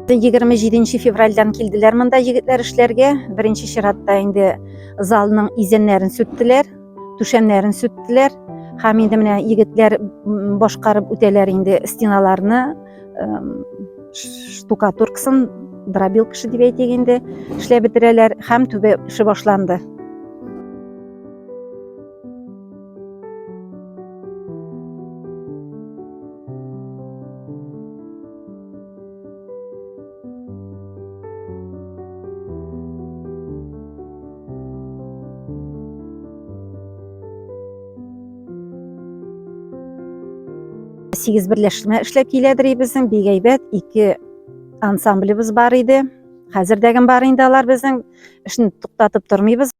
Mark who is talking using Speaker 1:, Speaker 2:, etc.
Speaker 1: 27 февральдән килделәр монда егетләр эшләргә. Беренче чиратта инде залның изәннәрен сүттеләр, түшәмнәрен сүттеләр. Һәм инде менә егетләр башкарып үтәләр инде стеналарны, штукатуркасын, дробилкасы дип әйтик инде, эшләп бетерәләр һәм түбә эше башланды. Сигез берләшмә эшләп киләдер безнең, бик әйбәт. Ике ансамблебыз бар иде. Хәзер дә бар инде алар безнең. Эшне туктатып тормыйбыз.